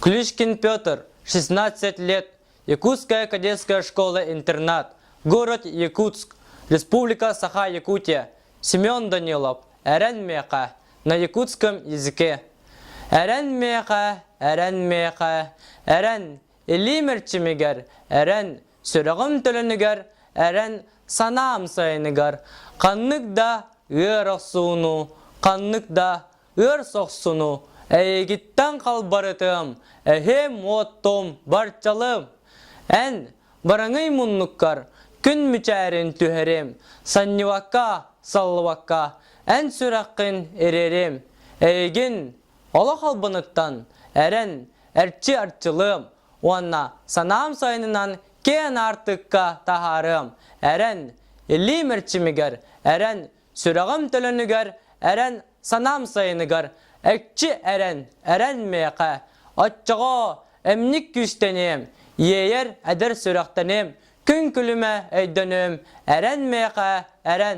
Клюшкин Петр, 16 лет, Якутская кадетская школа-интернат, город Якутск, Республика Саха-Якутия, Семен Данилов, Эрэн миэхэ, на якутском языке. Эрэн миэхэ, эрэн миэхэ, эрэн, илиим эрчимигэр, эрэн, сүрэҕим төлөнүгэр, эрэн, санаам сайыныгар, ханнык да ыар охсууну, ханнык да ыар сохсуну эйигиттэн халбарытыам, эһиэм уоттум, барчалым. Эн бараҥый муннуккар күн мичээрин түһэрим, санньыбакка, саллыбакка эн сүрэххин ирэрим. Эйигин олох албыныттан эрэн, эрчи арчылыам уонна санаам сайынынан киэн аартыкка таһаарыам. Эрэн, илиим эрчимигэр, эрэн, Сүрэҕим төлөнүгэр эрэн, санаам сайыныгар экчи эрэн, эрэн миэхэ. Оччоҕо эмник күүстэниэм, иэйэр эдэр сүрэхтэниэм, күн күлүмэ өйдөнүөм, эрэн миэхэ, эрэн.